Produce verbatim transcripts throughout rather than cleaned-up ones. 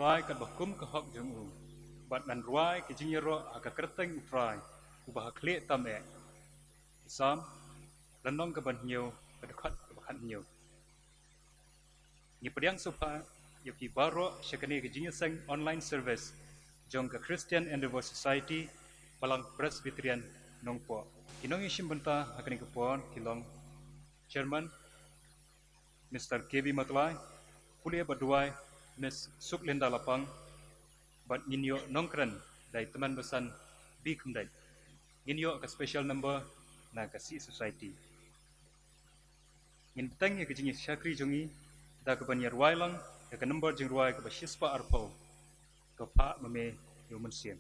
Trai katba kum ka hok jong u, bad ngan rwai ka jingïaroh ha ka kyrteng U Trai, uba ha khlieh tam eh. Salm, lynnong kaba hynñiew, ka dkhot kaba khathynñiew. Ngi pdiang sngewbha ïa phi baroh sha kane ka jingïaseng online service jong ka Christian Endeavour Society, Balang Presbyterian, Nongpoh. Ki nongïashim bynta ha kane ka por ki long Chairman, Mister K B Matlai, pule bad duwai, Miss Suklinda Lapang, bad ngin ïoh nongkren da i Tymmen Basan B Khymdeit. Ngin ïoh ka special number na ka C Society. Ngin bteng ïa ka jingïashakri jong ngi da kaban ïa rwai lang ïa ka number jingrwai kaba shispah arphew. Ka Phah Ma Me ïa u Mynsiem.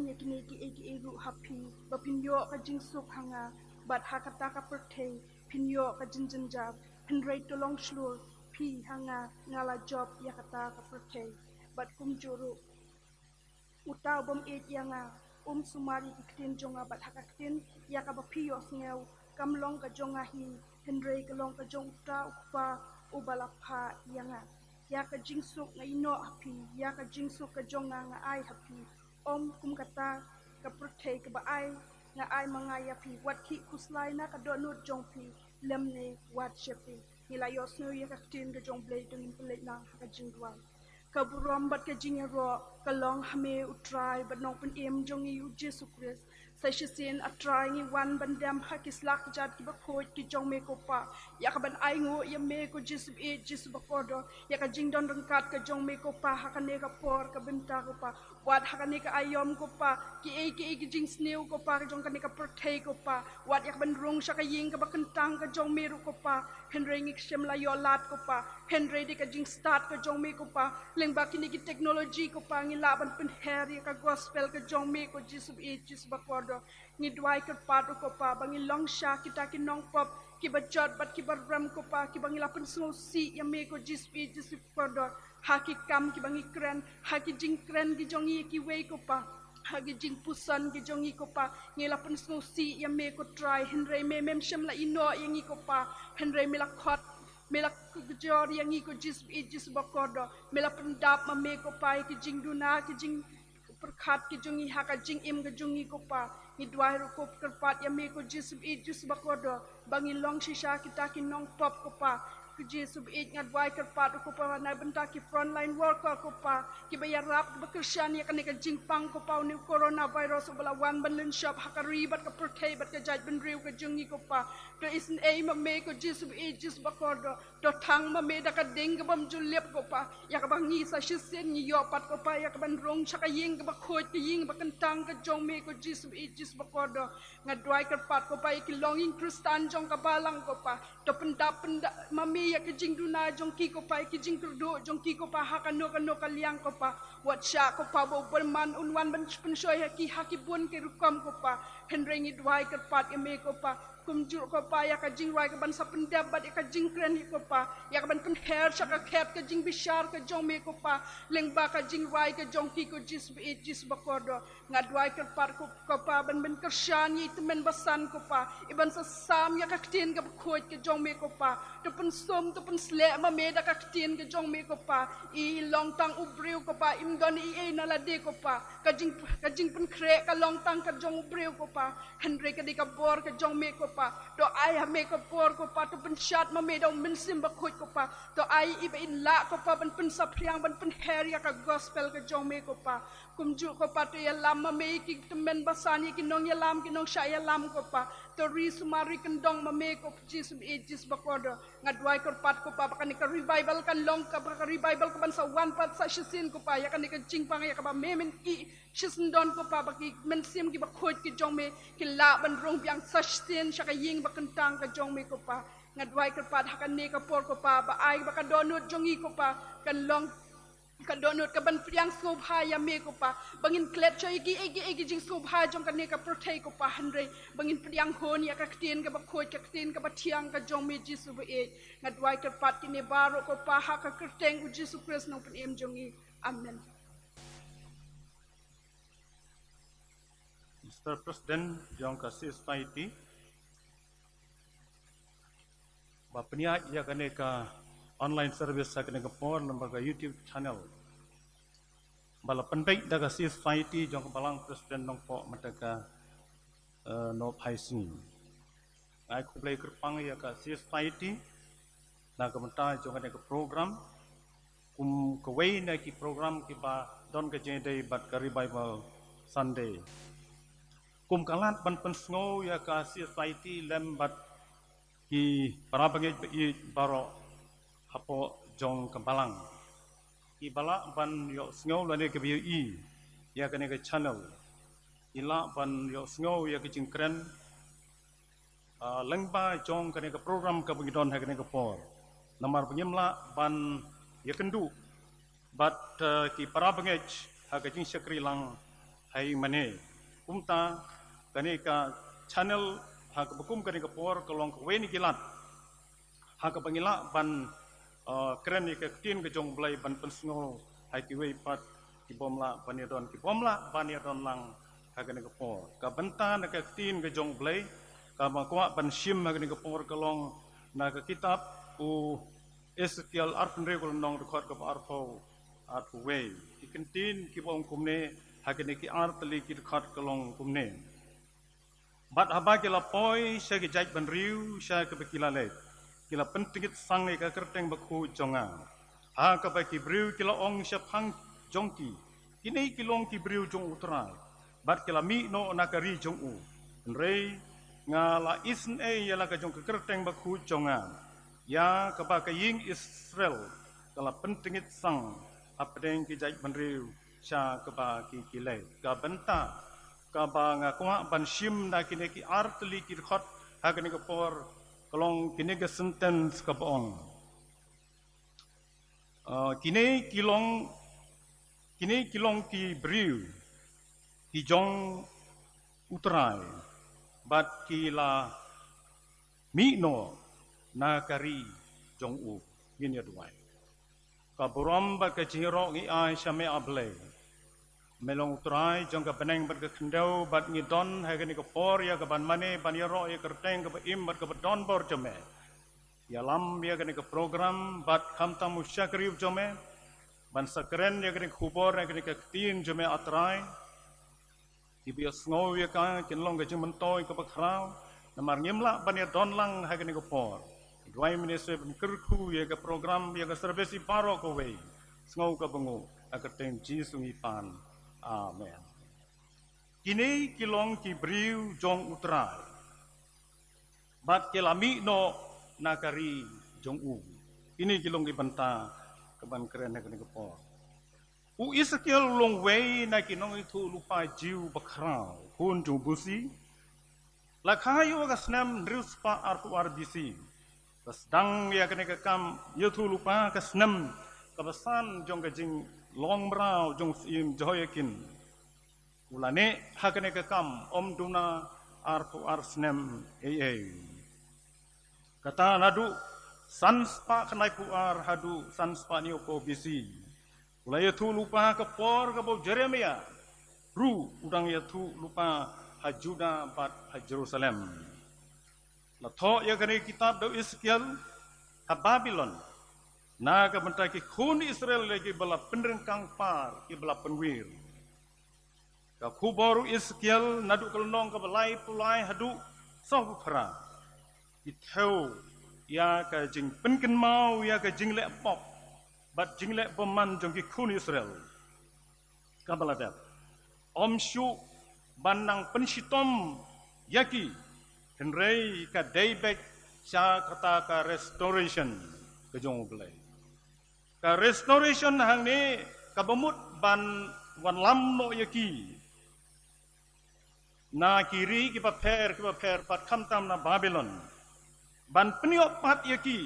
ïa kine kiei kiei ruh ha phi, ba phin ïoh ka jingsuk ha nga, bad ha kata ka pyrthei phin ïoh ka jingjynjar. Hynrei to long shlur, phi ha nga, nga la jop ïa kata ka pyrthei. Bad kumjuh ruh, uta u bym ïeit ïa nga, um sumar ïa ki ktien jong nga, bad ha ka ktien ïa kaba phi ïohsngew, kam long ka jong nga hi, hynrei ka long ka jong uta u Kpa uba la phah ïa nga. Ïa ka jingsuk nga ïehnoh ha phi, ïa ka jingsuk ka jong nga nga ai ha phi. Ym kum kata ka pyrthei kaba ai, nga ai ma nga ïa phi. Wat khih khuslai na ka dohnud jong phi, lymne wat sheptieng. Ngi la ïohsngew ïa ka ktien ka jong U Blei, to ngin pynleit lang ha ka jingduwai. Ka burom bad ka jingïaroh ka long ha me, U Trai bad Nongpynim jong ngi U Jisu Khrist. Sa shisien, A Trai, ngi wan ban dem ha ki slak kjat kiba khuid ki jong me, ko Pa, ïa kaban ainguh ïa me, ko Jisu baieit, Jisu bakordor, ïa ka jingdon ryngkat ka jong me, ko Pa, ha kane ka por ka bynta, ko Pa. Wat ha kane ka aïom, ko Pa, kiei kiei ki jingsniew, ko Pa, ka jong kane ka pyrthei, ko Pa, wat ïa kaban rung sha ka ïing kaba kyntang ka jong me ruh, ko Pa. Hynrei ngi khlem la ïoh lad, ko Pa. Hynrei dei ka jingstad ka jong me, ko Pa. Lyngba kine ki technology, ko Pa, ngi lah ban pynher ïa ka gospel ka jong me, ko Jisu baieit, Jisu bakordor. Ngi duwai kyrpad ruh, ko Pa, ba ngin long sha kita ki nongpop kiba jot bad kiba rem, ko Pa, kiba ngi la pynsngewsih ïa me, ko Jisu baieit, Jisu bakordor, ha ki kam kiba ngi kren, ha ki jingkren ki jong ngi ïa kiwei, ko Pa, ha ki jingpuson ki jong ngi, ko Pa, ngi la pynsngewsih ïa me, ko Trai. Hynrei me, mem shym la ïehnoh ïa ngi, ko Pa. Hynrei me la khot, me la kujor ïa ngi, ko Jisu baieit, Jisu bakordor. Me la pyndap ma me, ko Pa, ïa ki jingduna, ki jingpyrkhat ki jong ngi, ha ka jingim ka jong ngi, ko Pa. Ngi duwai ruh, ko, kyrpad ïa me, ko Jisu baieit, Jisu bakordor, ba ngin long shisha kita ki nongpop, ko Pa. Ko Jisu baieit, nga duwai kyrpad ruh, ko Pa, na bynta ki frontline worker, ko Pa, kiba ïarap, kiba kyrshan ïa kane ka jingpang, ko Pa, une u coronavirus uba la wan ban lynshop ha ka ri bad ka pyrthei bad ka jaitbynriew ka jong ngi, ko Pa. To isynei ma me, ko Jisu baieit, Jisu bakordor. To thang ma me da ka ding kabym ju lip, ko Pa, ïa kaba ngi sa shisien ngi ïoh pat, ko Pa, ïa kaban rung sha ka ïing kaba khuid, ka ïing ba kyntang ka jong me, ko Jisu baieit, Jisu bakordor. Nga duwai kyrpad, ko Pa, ïa ki longïing Khristan jong ka balang, ko Pa. To pyndap, pyndap ma me ïa ki jingduna jong ki, ko Pa, ïa ki jingkyrduh jong ki, ko Pa, ha kano kano ka liang, ko Pa. Wat shah, ko Pa, ba u bymman un wan ban pynshoi ha ki ha ki bun ki rukom, ko Pa. Hynrei ngi duwai kyrpad ïa me, ko Pa. Kumjuh, ko Pa, ïa ka jingrwai kaban sa pyndep bad ïa ka jingkren hi, ko Pa, ïa kaban pynher sha ka khet ka jingbishar ka jong me, ko Pa, lyngba ka jingrwai ka jong ki, ko Jisu baieit, Jisu bakordor. Nga duwai kyrpad, ko, ko Pa, ban, ban kyrshan ïa i tymmen basan, ko Pa, i ban sa sam ïa ka ktien kaba khuid ka jong me, ko Pa. To pynsum, to pynsleh ma me da ka ktien ka jong me, ko Pa. I long tang u briew, ko Pa, im don ei ei na lade, ko Pa. Ka jing, ka jingpynkhreh ka long tang ka jong u briew, ko Pa. Hynrei ka dei ka bor ka jong me, ko Pa. To ai ha me ka bor, ko Pa, to pynshad ma me da u Mynsiem Bakhuid, ko Pa. To ai iba in lah, ko Pa, ban pynsaphriang, ban pynher ïa ka gospel ka jong me, ko Pa. Kumjuh, ko Pa, to ïalam ma me ïa ki tymmen basan, ïa ki nongïalam, ki nongshah ïalam, ko Pa. To ri sumar ri kyndong ma me, ko Jisu baieit, Jisu bakordor. Nga duwai kyrpad, ko Pa, ba kane ka revival kan long, ka, ba ka revival kaban sa wan pat sa shisien, ko Pa, ïa kane ka jingpang ïa kaba me men ïeh shisyndon, ko Pa, ba ki mynsiem kiba khuid ki jong me ki lah ban rung biang sa shisien sha ka ïing ba kyntang ka jong me, ko Pa. Nga duwai kyrpad ha kane ka por, ko Pa, ba ai ba ka dohnud jong ngi, ko Pa, kan long ka dohnud kaban pdiang sngewbha ïa me, ko Pa, ba ngin klet sha ïa kiei kiei ki jingsngewbha jong kane ka pyrthei, ko Pa, hynrei ba ngin pdiang hun ïa ka ktien kaba khuid, ka ktien kaba thiang ka jong me, Jisu baieit. Nga duwai kyrpad kine baroh, ko Pa, ha ka kyrteng u Jisu Khrist, Nongpynim jong ngi. Amen. Mister President jong ka C S I T, ba pynïaid ïa kane ka online service ha kane ka por lyngba ka YouTube channel, ba la pynbeit da ka C S I T jong ka Balang Khristan Nongpoh mynta ka, eh, nohphai sngi. Nga ai khublei kyrpang ïa ka C S I T na ka bynta jong kane ka program, kum kawei na ki program kiba don ka jingïadei bad ka Revival Sunday. Kum ka lad ban pynsngew ïa ka C S I T lem bad ki para bangeit ba ïeit baroh hapoh jong ka balang, kiba lah ban ïohsngew lane kiba ïohi ïa kane ka channel, ki lah ban ïohsngew ïa ka jingkren, ah, lyngba jong kane ka program kaba ngi don ha kane ka por. Namar ba ngim lah ban ïakynduh bad, eh, ki para bangeit ha ka jingshakri lang ha ïing mane. Kumta kane ka channel ha kaba kum kane ka por ka long kawei na ki lad ha kaba ngi lah ban, uh, kren ïa ka ktien ka jong U Blei ban pynsngew ha kiwei pat ki bym lah ban ïadon, ki bym lah ban ïadon lang ha kane ka por. Ka bynta na ka ktien ka jong U Blei kaba kwah ban shim ha kane ka por ka long na ka kitab u Esekiel arphew hynriew, ka lynnong dkhot kaba arphew, arphew wei. Ki ktien kiba ong kumne ha kine ki ar tylli ki dkhot ka long kumne. Bad haba ki la poi sha ki jaitbynriew sha kaba ki la leit, ki la pyntngit sang ïa ka kyrteng bakhuid jong nga, ha kaba ki briew ki la ong shaphang jong ki, kine ki long ki briew jong U Trai, bad ki la mih noh na ka ri jong u. Hynrei nga la isynei ïa la ka jong ka kyrteng bakhuid jong nga, ïa kaba ka ïing Israel ka la pyntngit sang hapdeng ki jaitbynriew sha kaba ki, ki leit. Ka bynta kaba nga kwah ban shim na kine ki ar tylli ki dkhot ha kane ka por ka long kine ki sentence kaba ong, uh, kine ki long, kine ki long ki briew ki jong U Trai, bad ki la mih noh na ka ri jong u. Ngin ïa duwai. Ka burom bad ka jingïaroh ngi ai sha me, A Blei. Me long U Trai jong ka bneng bad ka khyndew, bad ngi don ha kane ka por ïa ka ban mane, ban ïaroh ïa ka kyrteng kaba im bad kaba don bor jong me. Ïalam ïa kane ka program bad khamtam u shakri u jong me ban sa kren ïa kane ka khubor, ïa kane ka ktien jong me, A Trai. Kiba ïohsngew ïa ka kin long ka jingmyntoi kaba khraw, namar ngim lah ban ïadon lang ha kane ka por. Duwai mynne shuwa ban kyrkhu ïa ka program, ïa ka service i baroh kawei. Sngew kaba nguh, ha ka kyrteng Jisu ngi pan. Amen. Kine ki long ki briew jong U Trai, bad ki la mih noh na ka ri jong u. Kine ki long ki bynta kaban kren ha kane ka por. U Esekiel u long uwei na ki nongïathuhlypa Jiw bakhraw, khun jong u Busi. La kha ïa u ha ka snem hynriew spah arphew ar B C. La sdang ïa kane ka kam ïathuhlypa ha ka snem kaba san jong ka jinglong mraw jong u Syiem Jehoiakin. U la neh ha kane ka kam ym duna arphew ar snem ei ei. Kata naduh san spah khyndaiphew ar haduh san spah hynñiewphew B C. U la ïathuhlypa ha ka por kaba u Jeremiah ruh u dang ïathuhlypa ha Judah bad ha Jerusalem. La thoh ïa kane ka kitab da u Esekiel ha Babilon na ka bynta ki khun Israel, ïa kiba la pynryngkang par, kiba la pynwir. Ka khubor u Esekiel naduh ka lynnong kaba laiphew lai haduh sawphew phra, i thew ïa ka jingpynkynmaw ïa ka jingleh pop bad jingleh bymman jong ki khun Israel. Kaba la dep, ym shuh ban nang pynshitom ïa ki, hynrei ka dei beit sha kata ka restoration ka jong U Blei. Ka restoration hangne kaba mut ban wanlam noh ïa ki na ki ri kiba pher kiba pher, bad khamtam na Babilon, ban pynïoh pat ïa ki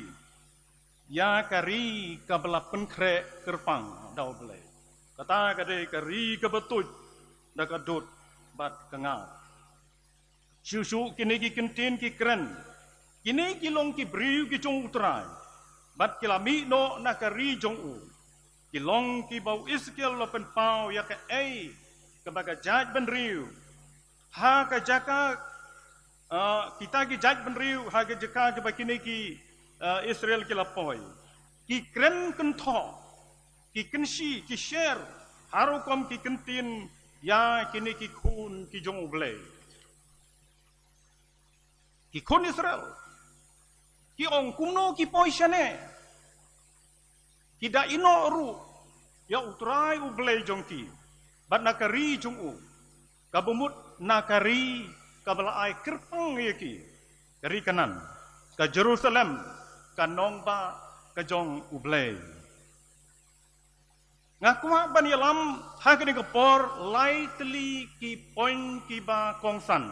ïa ka ri kaba la pynkhreh kyrpang da U Blei. Kata ka dei ka ri kaba tuid da ka dud bad ka ngap. Shuh shuh kine ki kyntien ki kren, kine ki long ki briew ki jong U Trai, bad ki la mih noh na ka ri jong u. Ki long kiba u Esekiel u la pynpaw ïa kaei kaba ka jaitbynriew ha ka jaka, ah, kita ki jaitbynriew ha ka jaka kaba kine ki, ah, Israel ki la poi, ki kren kynthoh, ki kynshi, ki sher ha rukom ki kyntien ïa kine ki khun ki jong U Blei. Ki khun Israel ki ong, kumno ki poi shane? Ki da ïehnoh ruh ïa U Trai U Blei jong ki, bad na ka ri jong u, kaba mut na ka ri kaba la ai kyrpang ïa ki, ka ri Kanaan, ka Jerusalem, ka nongbah ka jong U Blei. Nga kwah ban ïalam ha kane ka por lai tylli ki point kiba kongsan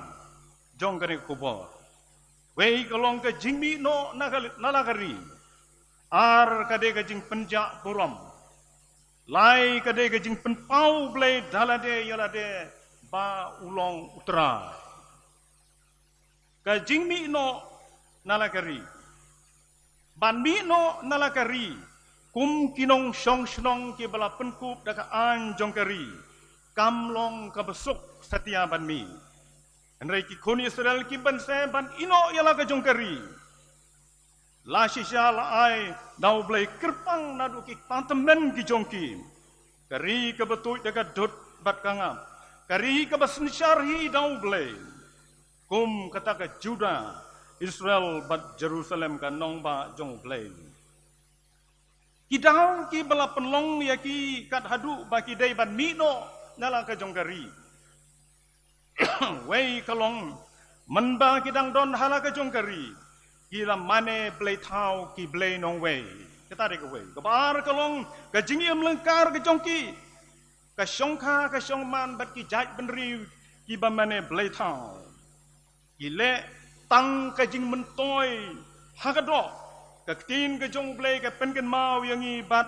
jong kane ka khubor. Wei ka long ka jingmih noh na ka, na la ka ri. Ar ka dei ka jingpynjah burom. Lai ka dei ka jingpynpaw U Blei da lade ïa lade ba u long u Trai. Ka jingmih noh na la ka ri. Ban mih noh na la ka ri kum ki nongshong shnong kiba la pynkup da ka aiñ jong ka ri kam long kaba suk satia ban mih. Hynrei ki khun Israel ki bynse ban ïeh noh ïa la ka jong ka ri. La shisha la ai da U Blei kyrpang naduh ki kpa tymmen ki jong ki. Ka ri kaba tuid da ka dud bad ka ngap. Ka ri kaba synshar hi da U Blei. Kum kata ka Judah, Israel bad Jerusalem ka nongbah jong U Blei. Ki daw kiba la pynlong ïa ki kat haduh ba ki dei ban mih noh na la ka jong ka ri. Wei ka long, mynba ki dang don ha la ka jong ka ri, ki la mane blei thaw ki blei nongwei. Kata dei kawei. Kaba ar ka long, ka jingim lyngkar ka jong ki, ka shongkha ka shongman bad ki jait bynriew kiba mane blei thaw. Ki leh tang ka jingmyntoi ha ka doh. Ka ktien ka jong U Blei ka pynkynmaw ïa ngi bad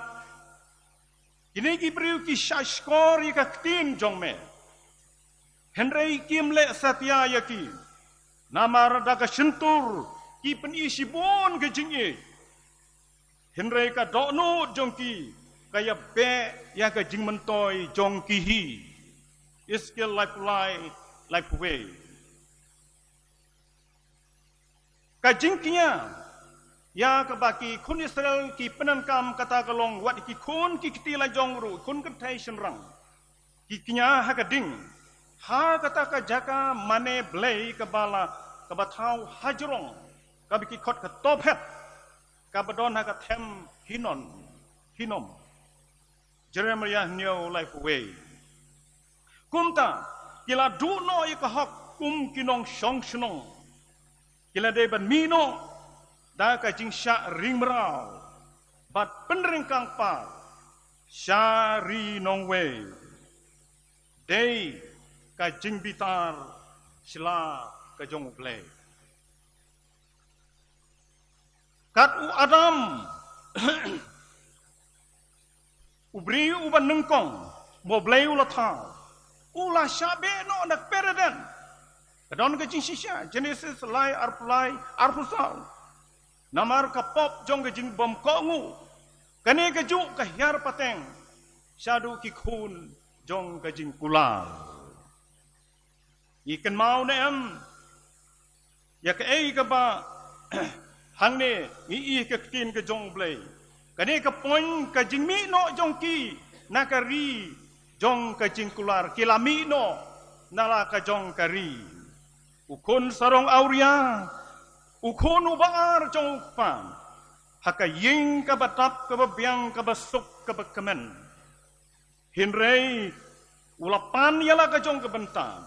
kine ki briew ki shahshkor ïa ka ktien jong me. Hynrei kim leh satia ïa ki. Namar da ka shyntur ki pyni shibun ka jingïeit. Hynrei ka dohnud jong ki ka ïa beh ïa ka jingmyntoi jong ki hi. Ezekiel laiphew lai, laiphew wei. Ka jingkñia ïa kaba ki khun Israel ki pyndonkam kata ka long wat ki khun ki kti lajong ruh, khun kynthei shynrang. Ki kñia ha ka ding, ha kata ka jaka mane blei kaba la, kaba thaw ha jrong, kaba ki khot ka Tophet, kaba don ha ka them Hinon, Hinom. Jeremiah hynñiew laiphew wei. Kumta, ki la duh noh ïa ka hok kum ki nongshong shnong. Ki la dei ban mih noh da ka jingshah ring mraw bad pynryngkang par sha ri nongwei. Dei ka jingbitar sha la ka jong U Blei. Kat u Adam, u briew uba nyngkong, ba U Blei u la thaw, u la shah beh noh na ka paradais. Ka don ka jingshisha, Genesis lai arphew lai, arphew saw. Namar ka pop jong ka jingbymkohnguh, kane kajuh ka hiar pateng shaduh ki khun jong ka jingkular. Ngi kynmaw ne em ïa kaei kaba hangne ngi ïohi ka ktien ka jong U Blei. Kane ka point ka jingmih noh jong ki na ka ri jong ka jingkular, ki la mih noh na la ka jong ka ri. U khun sarong awria, u khun uba ar jong u kpa, ha ka ïing kaba dap, kaba biang, kaba suk, kaba kmen. Hynrei u la pan ïa la ka jong ka bynta.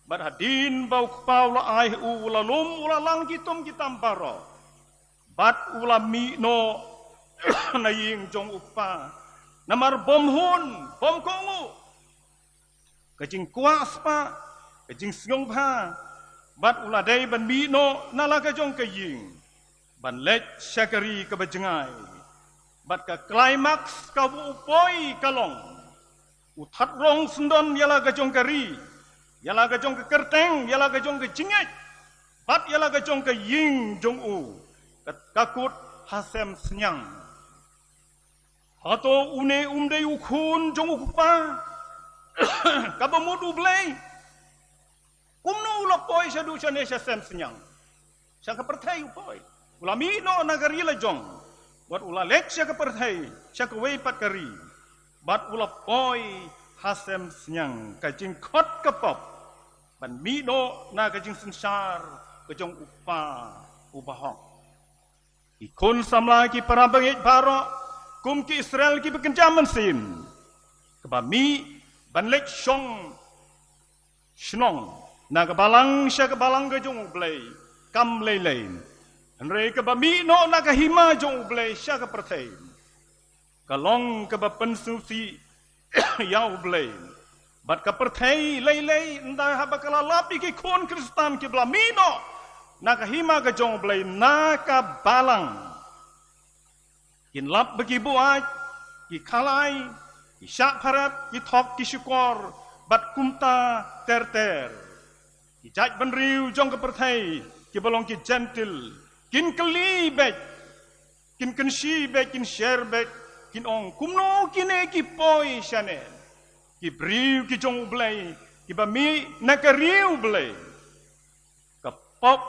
Bad hadien ba u kpa u la ai ha u, u la lum, u la lang ki tum ki tam baroh. Bad u la mih noh na ïing jong u kpa. Namar bym hun, bym kohnguh ka jingkwah spah, ka jingsngewbha. Bad u la dei ban mih noh na la ka jong ka ïing ban leit sha ka ri kaba jngai. Bad ka climax kaba u poi ka long, u thad rong syndon ïa la ka jong ka ri, ïa la ka jong ka kyrteng, ïa la ka jong ka jingngeit, bad ïa la ka jong ka ïing jong u, ka, ka kut ha sem synñiang. Hato une um dei u khun jong u kpa kaba mut U Blei? Kumno u la poi shaduh shane sha sem synñiang? Sha ka pyrthei u poi. U la mih noh na ka ri la jong. Bad u la leit sha ka pyrthei, sha kawei pat ka ri. Bad u la poi ha sem synñiang, ka jingkhot ka pop ban mih noh na ka jingsynshar ka jong u kpa uba hok. Ki khun samla, ki para bangeit baroh, kum ki Israel kiba kynja mynsiem, kaba mih ban leit shong shnong na ka balang sha ka balang ka jong U Blei kam lei lei. Hynrei kaba mih noh na ka hima jong U Blei sha ka pyrthei, ka long kaba pynsngewsih ïa U Blei. Bad ka pyrthei lei lei, ynda haba ka la lap ïa ki khun Khristan kiba la mih noh na ka hima ka jong U Blei na ka balang, kin lap ba ki buaid, ki khalai, ki shah pharep, ki thok, ki shukor, Bad kumta ter ter, ki jaitbynriew jong ka pyrthei, kiba long ki Jentil, kin kylli beit, kin kynshi beit, kin sher beit, kin ong, kumno kine ki poi shane, ki briew ki jong U Blei, kiba mih na ka ri U Blei. Ka pop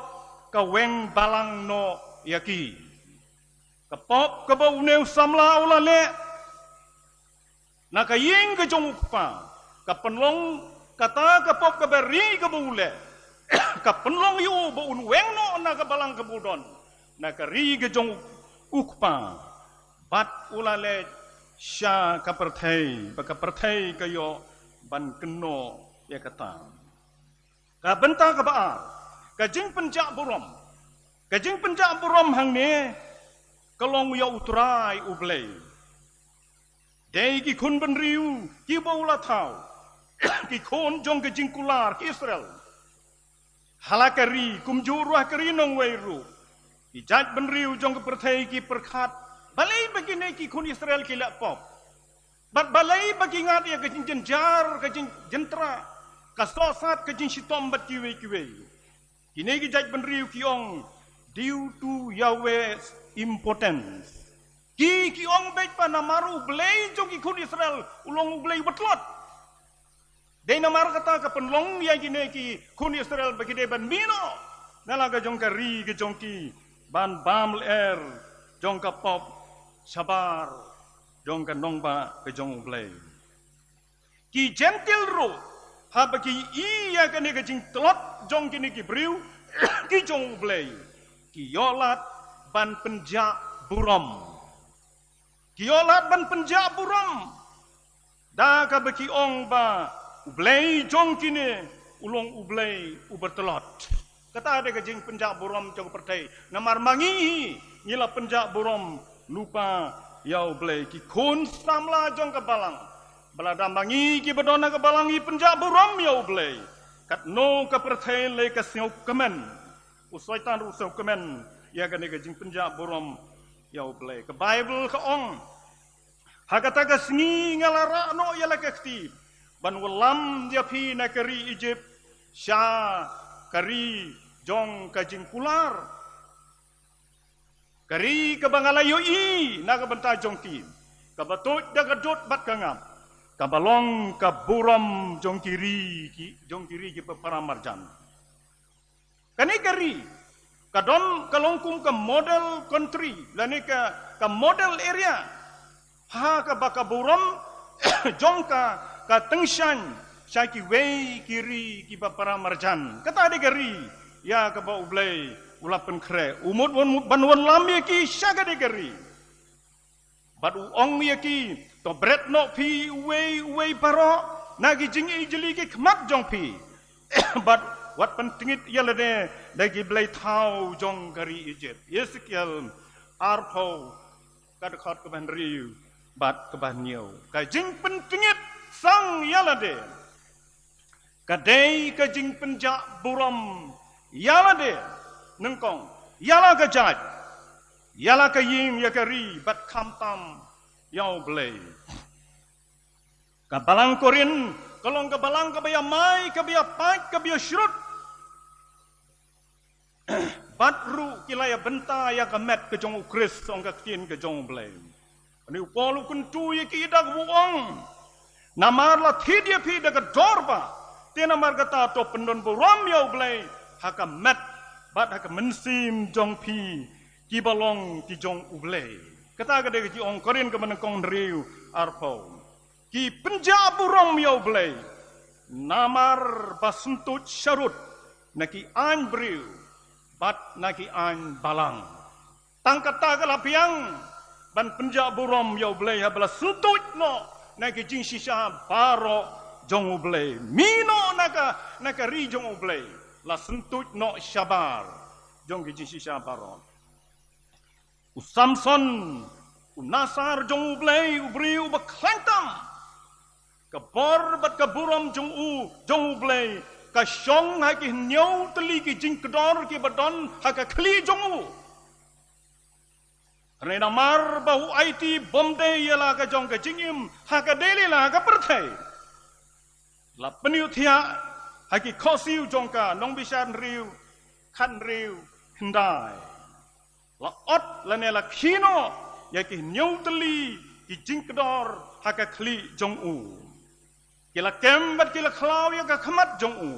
ka weng balang noh ïa ki. Ka pop kaba une u samla u la leh na ka ïing ka jong u kpa, ka pynlong kata ka pop kaba ri kaba u leh, ka pynlong ïa u ba un weng noh na ka balang kaba u don na ka ri ka jong u kpa, bad u la leit sha ka pyrthei, ba ka pyrthei ka ïoh ban kynnoh ïa kata. Ka bynta kaba ar, ka jingpynjah burom. Ka jingpynjah burom hangne ka long ïa U Trai U Blei. Dei ki khun bynriew kiba u la thaw, ki khun jong ka jingkular ki Israel. Ha la ka ri, kumjuh ruh ha ka ri nongwei ruh, ki jaitbynriew jong ka pyrthei ki pyrkhat, balei ba kine ki khun Israel ki leh pop? Bad balei ba ki ngat ïa ka jingjynjar, ka jingjyntrah, ka sohsat, ka jingshitom bad kiwei kiwei? Kine ki jaitbynriew ki ong, due to Yahweh's impotence. Ki, ki ong beit ba namar U Blei jong ki khun Israel u long U Blei uba tlot. Dei namar kata ka pynlong ïa kine ki khun Israel ba ki dei ban mih noh na la ka jong ka ri ka jong ki, ban bam lyer jong ka pop shabar jong ka nongbah ka jong U Blei. Ki Jentil ruh, haba ki ïohi ïa kane ka jingtlot jong kine ki briew ki jong U Blei, ki ïoh lad ban pynjah burom. Ki ïoh lad ban pynjah burom da kaba ki ong ba U Blei jong kine u long U Blei uba tlot. Kata dei ka jingpynjah burom jong ka pyrthei. Namar ma ngi hi, ngi la pynjah burom lypa ïa U Blei, ki khun samla jong ka balang. Ba lada ma ngi kiba don ha ka balang ngi pynjah burom ïa U Blei, katno ka pyrthei lei ka sngewkmen, u Soitan ruh u sngewkmen ïa kane ka jingpynjah burom ïa U Blei. Ka Baibl ka ong, ha kata ka sngi nga la rah noh ïa la ka kti ban wallam ïa phi na ka ri Ijipt sha ka ri jong ka jingkular, ka ri kaba nga la ïohi na ka bynta jong ki, kaba tuid da ka dud bad ka ngap, kaba long ka burom jong ki ri ki, jong ki ri kiba para marjan. Kane ka ri ka don, ka long kum ka model country lane ka, ka model area, ha kaba ka burom jong ka ka tyngshaiñ sha kiwei ki ri kiba para marjan. Kata dei ka ri ïa kaba U Blei u la pynkhreh, u mut ban, ban wallam ïa ki sha kane ka ri. Bad u ong ïa ki, to bret noh phi uwei uwei baroh na ki jingijli ki khmat jong phi, bad wat pyntngit ïa lade da ki blei thaw jong ka ri Ijipt. Esekiel arphew, ka dkhot kaba hynriew bad kaba hynñiew. Ka jingpyntngit sang ïa lade ka dei ka jingpynjah burom ïa lade nyngkong, ïa la ka jait, ïa la ka ïing, ïa ka ri, bad khamtam ïa U Blei. Ka balang Korinth ka long ka balang kaba ïamai, kaba ïapait, kaba ïashrut. Bad ruh ki la ïabynta ïa ka met ka jong U Khrist, ong ka ktien ka jong U Blei. Une u Paul u kyntu ïa ki da kaba u ong, namar la thied ïa phi da ka dor bah, te namar kata to pyndon burom ïa U Blei ha ka met bad ha ka mynsiem jong phi, kiba long ki jong U Blei. Kata ka dei ka jingong Korinth kaba nyngkong hynriew arphew. Ki pynjah burom ïa U Blei namar ba syntuid sharud na ki aiñ briew bad na ki aiñ balang. Tang kata ka la biang ban pynjah burom ïa U Blei haba la syntuid noh na ki jingshisha baroh jong U Blei. Mih noh na ka, na ka ri jong U Blei, la syntuid noh shabar jong ki jingshisha baroh. U Samson, u nasar jong U Blei, u briew uba khlaiñ tam. Ka bor bad ka burom jong u, jong U Blei, ka shong ha ki hynñiew tylli ki jingkdor kiba don ha ka khlieh jong u. Hynrei namar ba u aiti bymdei ïa la ka jong ka jingim ha ka dei lei la ka pyrthei, La pynïohthiah ha ki khohsiew jong ka, Nongbishar hynriew, khathynriew, khyndai. La ot lane la khih noh ïa ki hynñiew tylli ki jingkdor ha ka khlieh jong u. Ki la kem bad ki la khlaw ïa ka khmat jong u.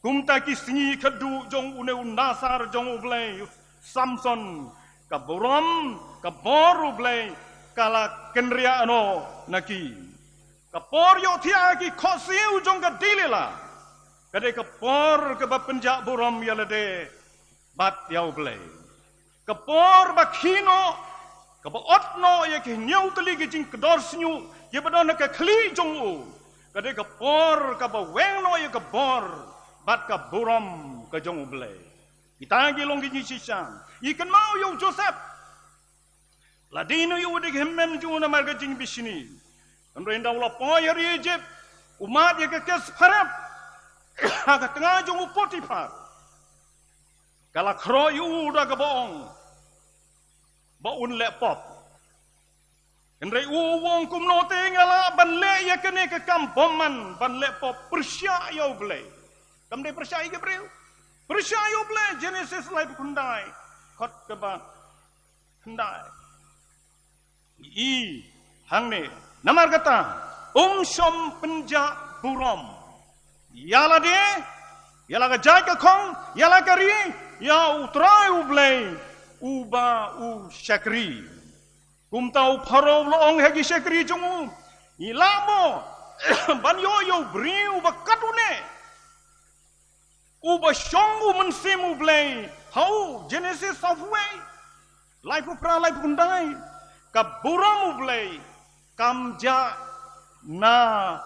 Kumta ki sngi khadduh jong une u nasar jong U Blei, Samson, ka burom, ka bor U Blei ka la kynriah noh na ki. Ka por ïohthiah ha ki khohsiew jong ka Delila ka dei ka por kaba pynjah burom ïa lade bad ïa U Blei. Ka por ba khih noh, kaba ot noh ïa ki hynñiew tylli ki jingkdor shñiuh kiba don ha ka khlieh jong u, ka dei ka por kaba weng noh ïa ka bor bad ka burom ka jong U Blei. Kita ki long ki jingshisha. Ngi kynmaw ïa u Joseph. La dei noh ïa u da ki hynmen jong u namar ka jingbishni. Hynrei ynda u la poi ha ri Egypt, u mad ïa ka kes pharep ha ka tnga jong u Potiphar. Ka la khroh ïa u da kaba ong ba un leh pop. Hynrei u ong, kumno te nga lah ban leh ïa kane ka kam bymman, ban leh pop pyrshah ïa U Blei? Kam dei pyrshah ïa ki briew, pyrshah ïa U Blei. Genesis laiphew khyndai, khot kaba khyndai. I hangne, namar kata, um shym pynjah burom ïa lade, ïa la ka jait ka khong, ïa la ka ri, ïa U Trai U Blei uba u shakri. Kumta u Pharaoh u la ong ha ki shakri jong u, ngi lah mo ban ïoh ïa u briew uba kat une, uba shong u Mynsiem U Blei ha u? Genesis hapdeng laiphew phra, laiphew khyndai. Ka burom U Blei kam jah na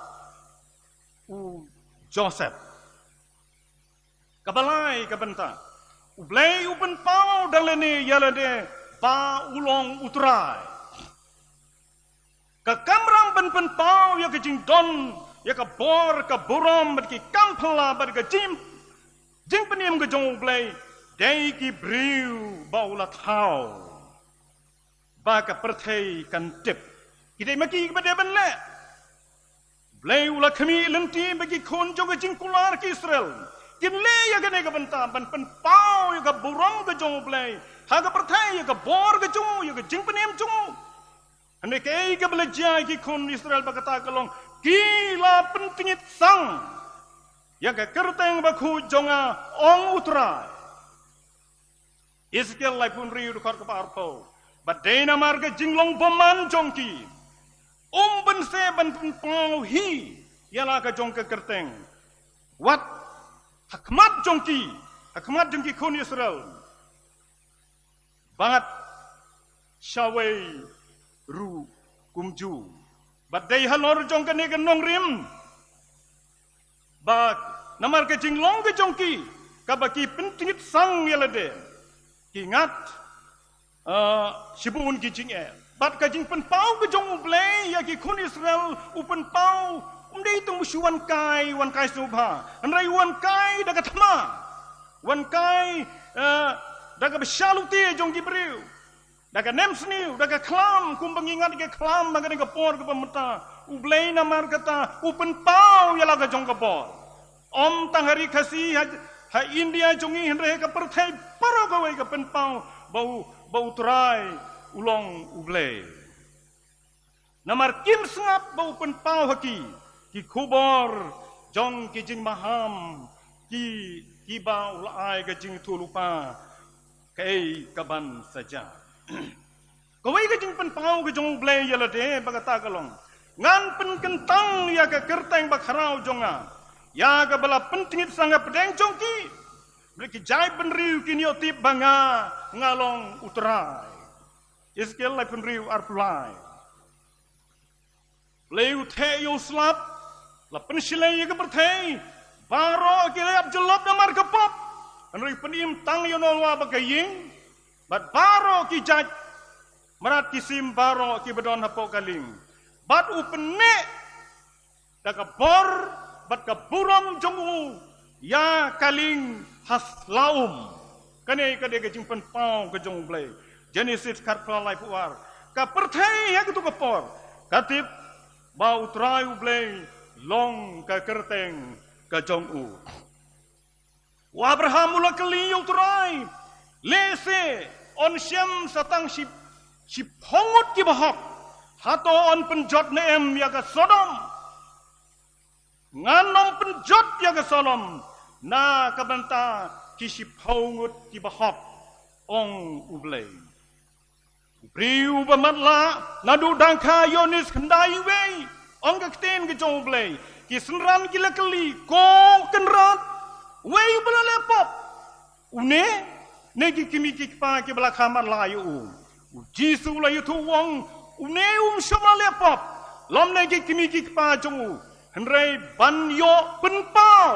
u Joseph. Kaba lai ka bynta, U Blei u pynpaw da lane ïa lade ba u long U Trai. Ka kamram ban pynpaw ïa ka jingdon, ïa ka bor, ka burom, bad ki kam phylla, bad ka jing, jingpynim ka jong U Blei, dei ki briew ba u la thaw ba ka pyrthei kan tip. Ki dei ma ki ba dei ban leh. U Blei u la khmih lynti ba ki khun jong ka jingkular ki Israel kin leh ïa kane ka bynta ban pynpaw ïa ka burom ka jong U Blei ha ka pyrthei, ïa ka bor ka jong u, ïa ka jingpynim jong u. Hynrei kaei kaba la jia ïa ki khun Israel ba kata ka long, ki la pyntngit sang ïa ka kyrteng bakhuid jong nga, ong U Trai. Ezekiel laiphew hynriew, dkhot kaba arphew. Bad dei namar ka jinglong bymman jong ki, um bynse ban pynpaw hi ïa la ka jong ka kyrteng, wat ha khmat jong ki, ha khmat jong ki khun Israel, bad shawei ruh kumjuh. Bad dei halor jong kane ka nongrim ba namar ka jinglong ka jong ki, kaba ki pyntngit sang ïa lade, ki ngat, eh, shibun ki jingeh. Bad ka jingpynpaw ka jong U Blei ïa ki khun Israel, u pynpaw, um dei tang ba shu wan kai, wan kai sngewbha. Hynrei wan kai da ka thma. Wan kai, eh, da kaba shah lute jong ki briew. Da ka nemsniew, da ka khlam, kumba ngi ngat ïa ka khlam ha kane ka por kaba mynta. U Blei namar kata u pynpaw ïa la ka jong ka bor. Ym tang ha ri Khasi, ha, ha India jong ngi, hynrei ha ka pyrthei baroh kawei ka pynpaw ba u, ba U Trai u long U Blei. Namar kim sngap ba u pynpaw ha ki ki khubor jong ki jingmaham, ki, kiba u la ai ka jingïathuhlypa kaei kaban sa jia. Kawei ka jingpynpaw ka jong U Blei ïa lade ba kata ka long, ngan pynkyntang ïa ka kyrteng bakhraw jong nga ïa kaba la pyntngit sang hapdeng jong ki. Bad ki jaitbynriew kin ïoh tip ba nga, nga long U Trai. Ezekiel laiphew hynriew, arphew lai. Blei u theh ïa u slap, la pynshlei ïa ka pyrthei, baroh ki la ïap jyllop namar ka pop. Hynrei pynim tang ïa u Noah bad ka ïing, bad baroh ki jait mrad ki sim baroh kiba don hapoh ka lieng. Bad u pynneh da ka bor bad ka burom jong u ïa ka lieng ha sla um. Kane ka dei ka jingpynpaw ka jong U Blei. Genesis khatphra, laiphew ar. Ka pyrthei ha katu ka por ka tip ba U Trai U Blei long ka kyrteng ka jong u. U Abraham u la kylli ïa u Trai, lehse yn shem sa tang shi, shiphew ngut kiba hok, hato yn pynjot ne em ïa ka Sodom? Ngan ym pynjot ïa ka Sodom na ka bynta ki shiphew ngut kiba hok, ong U Blei. U briew uba matlah naduh dang kha ïoh ne khyndai wei, ong ka ktien ka jong U Blei. Ki synran ki la kylli, ko Kynrad, wei uba la leh pop, une ne ki kmie ki kpa kiba la kha matlah ïa u? U Jisu u la ïathuh u ong, une um shym la leh pop, lymne ki kmie ki kpa jong u, hynrei ban ïoh pynpaw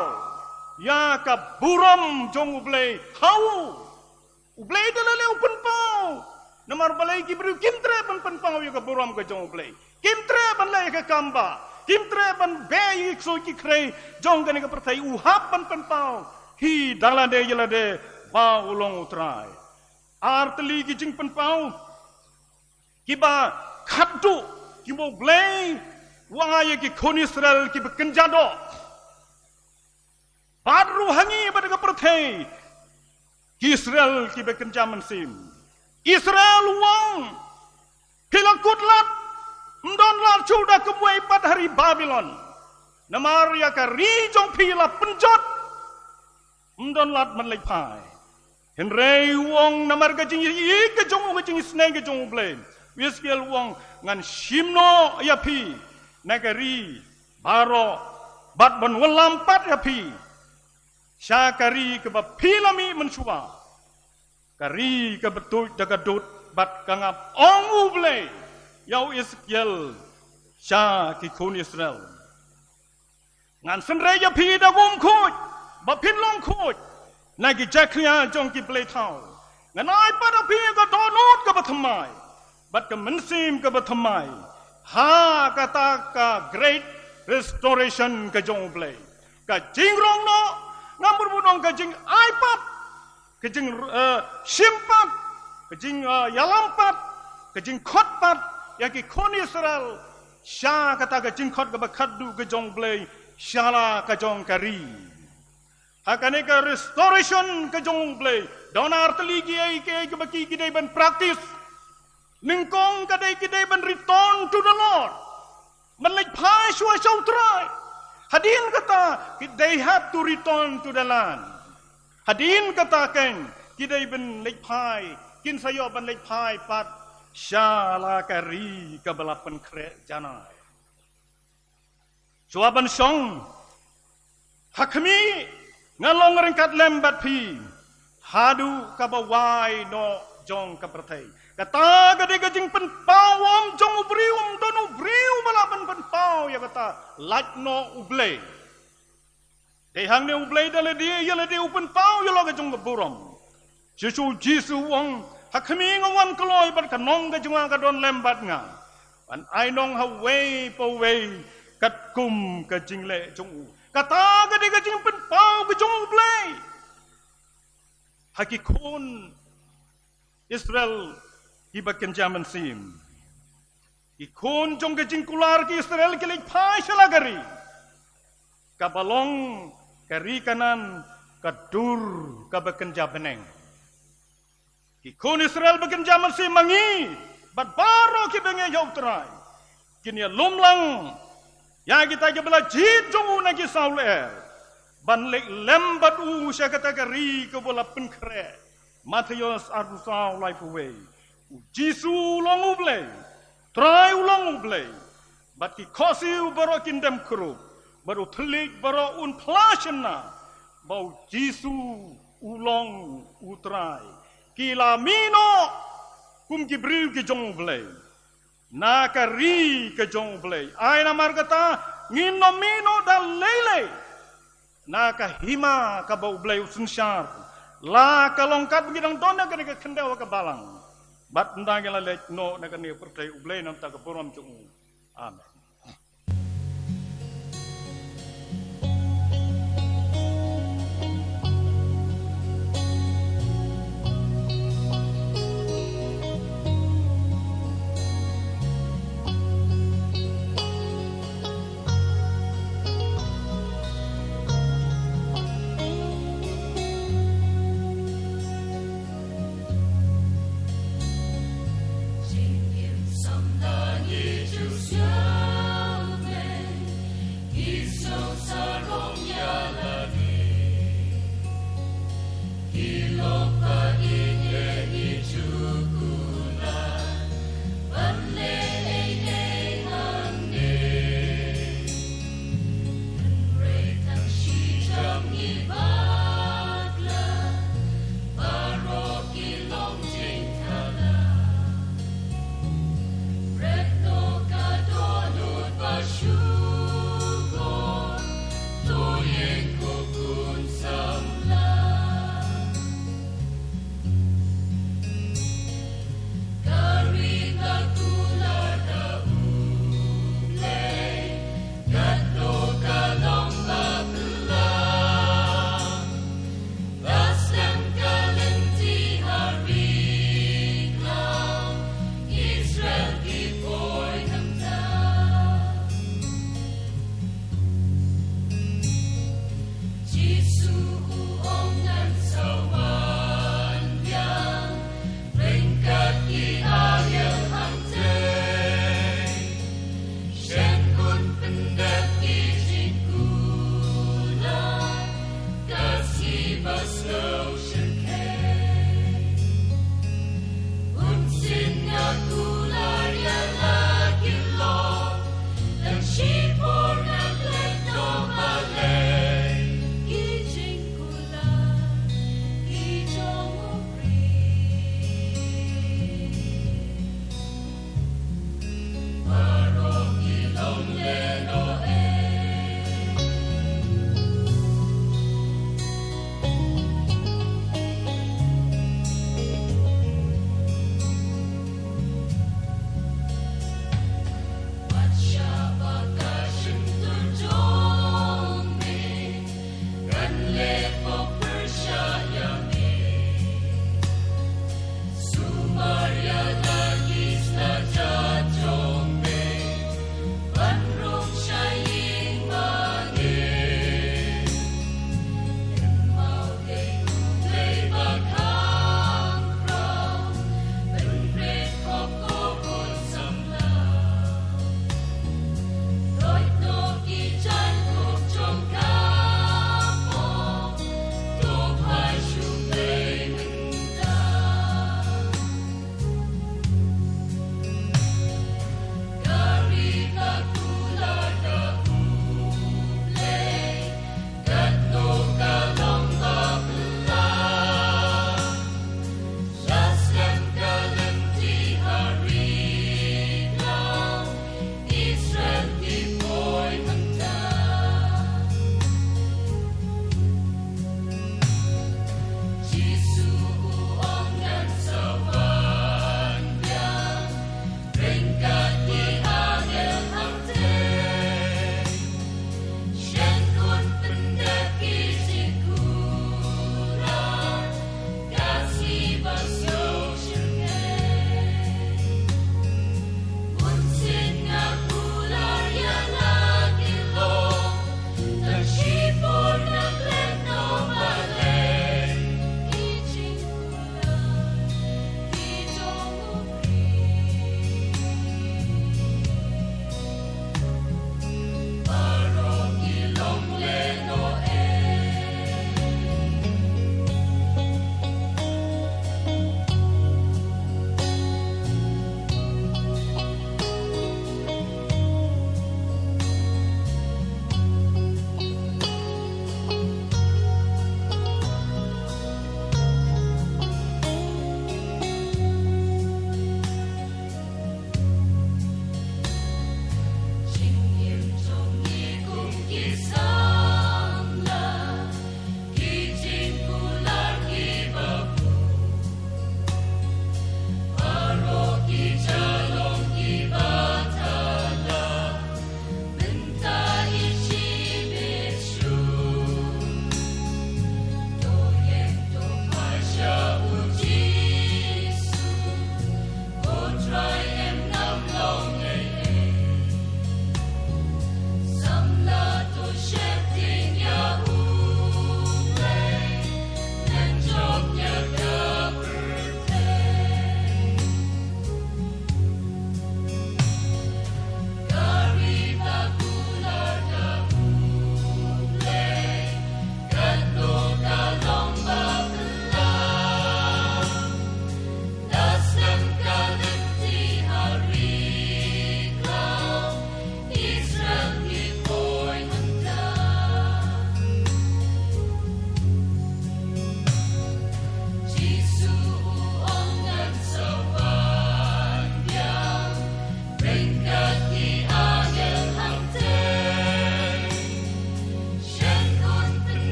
ïa ka burom jong U Blei ha u. U Blei da la leh u pynpaw. Namar balei? Ki briew kim treh ban pynpaw ïa ka burom ka jong U Blei. Kim treh ban leh ïa ka kam ba, kim treh ban beh ïa ki ksuid ki khrei jong kane ka pyrthei. U hap ban pynpaw hi da lade ïa lade ba u long U Trai. Ar tylli ki jingpynpaw kiba khatduh kiba U Blei u ai ïa ki khun Israel kiba kynja doh. Bad ruh ha ngi bad ka pyrthei, ki Israel kiba kynja mynsiem. Israel u ong, phi la kut lad, ym don lad shuh da kumwei pat ha ri Babilon. Namar ïa ka ri jong phi la pynjot, ym don lad ban leit phai. Hynrei u ong, namar ka jingïeit ka jong u, ka jingisynei ka jong U Blei, u Esekiel u ong, ngan shim noh ïa phi na ka ri baroh, bad ban wallam pat ïa phi sha ka ri kaba phi la mih mynshuwa, ka ri kaba tuid da ka dud bad ka ngap, ong U Blei ïa u Esekiel sha ki khun Israel. Ngan synreit ïa phi da ka umkhuid ba phin long khuid na ki jakhlia jong ki blei thaw. Ngan ai pat ïa phi ka dohnud kaba thymmai bad ka mynsiem kaba thymmai ha kata ka great restoration ka jong U Blei. Ka jingrong noh, ngam bun bun ong ka jingai pat, ka jing, eh, shim pat, ka jing, eh, ïalam pat, ka jingkhot pat ïa ki khun Israel sha kata ka jingkhot kaba khatduh ka jong U Blei sha la ka jong ka ri. Ha kane ka restoration ka jong U Blei, don ar tylli kiei kiei kiba ki, ki dei ban practice. Nyngkong ka dei ki dei ban return to the Lord. Ban leit phai shuwa sha U Trai. Hadien kata, ki, they have to return to the land. Hadien kata keiñ, ki dei ban leit phai, kin sa ïoh ban leit phai pat sha la ka ri kaba la pynkhreh janai. Shuwa ban shong ha khmih, nga long ryngkat lem bad phi haduh kaba wai noh jong ka pyrthei. Kata ka dei ka jingpynpaw, ym jong u briew, ym don u briew ba lah ban pynpaw ïa kata, lait noh U Blei. Dei hangne U Blei da lade ïa lade u pynpaw ïa la ka jong ka burom. Shisha U Jisu u ong, ha khmih nga wan kloi bad ka nong ka jong nga ka don lem bad nga, ban ai nong ha uwei pa uwei katkum ka jingleh jong u. Kata ka dei ka jingpynpaw ka jong U Blei ha ki khun Israel kiba kynja mynsiem. Ki khun jong ka jingkular ki Israel ki leit phai sha la ka ri kaba long ka ri Kanaan, ka dur kaba kynja bneng. Ki khun Israel ba kynja mynsiem, ma ngi bad baroh kiba ngeit ha U Trai, kin ïalum lang ïa kita kiba la jied jong u na ki saw lyer ban leit lem bad u sha kata ka ri kaba la pynkhreh. Mathaios arphew saw, laiphew wei. U Jisu u long U Blei, Trai u long U Blei. Bad ki khohsiew baroh kin dem khrup, bad u thylliej baroh un phla shynna ba U Jisu u long U Trai. Ki la mih noh kum ki briew ki jong U Blei na ka ri ka jong U Blei. Ai namar kata ngin ym mih noh da lei lei na ka hima kaba U Blei u synshar, la ka long katba ngi dang don ha kane ka khyndew ha ka balang. Bad ynda ngi la leit noh na kane ka pyrthei U Blei, na ka bynta ka burom jong u. Amen.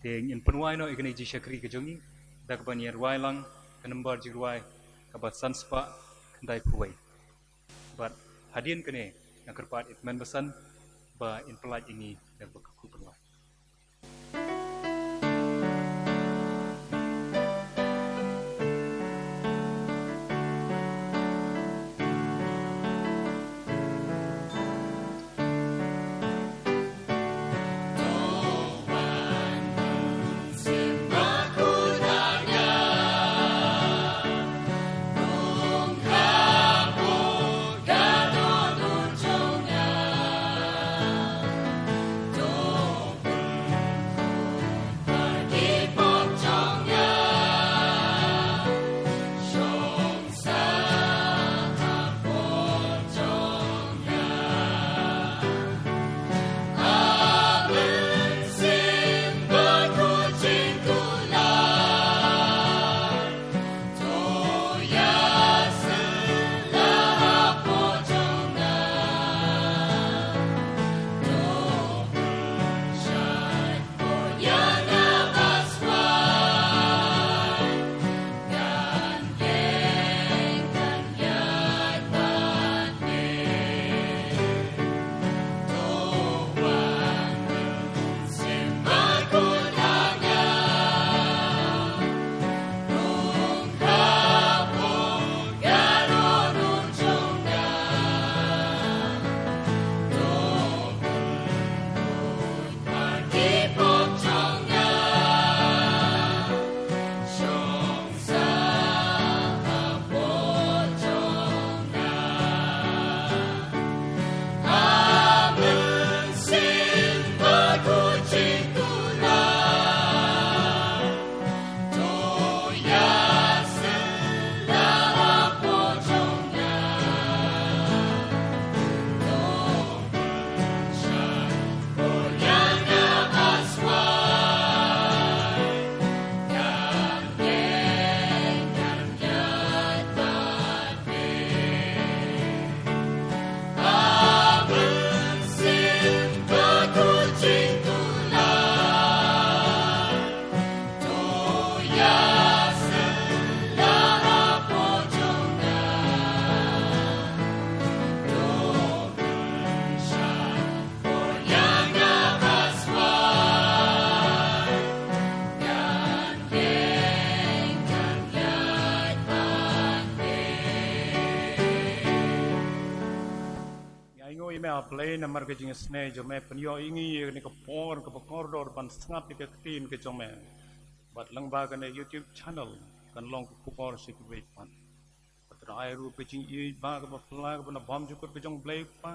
Te ngin pynwai noh ïa kane ka jingshakri ka jong ngi da kaban ïa rwai lang ka nombar jingrwai kaba san spah khyndai phew wei. Bad Hadien kane nga kyrpad ïa i Kmen Basan ba in pyllait ïa ngi da kaba kyrkhu pyllait. Ngi ainguh ïa me, A Blei, namar ka jingisnei jong me, pynïoh ïa ngi ïa kane ka por kaba kordor ban sngap ïa ka ktien ka jong me. Bad lyngba kane YouTube channel kan long ka khubor sha kiwei pat. Bad Trai, ruh ka jingïeit ba kaba phylla kaba na bym jukut ka jong U Blei Kpa,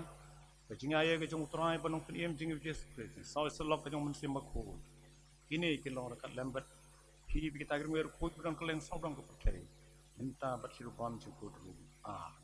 ka jingïaid ka jong U Trai bad Nongpynim jong ngi U Jisu Khrist, ka jingsawa ïasyllok ka jong U Mynsiem Bakhuid, kine ki long ryngkat lem bad phi bad kita ki riewkhuid ba don kylleng sawdong ka pyrthei, mynta bad shi rukom jukut ruh. Amen.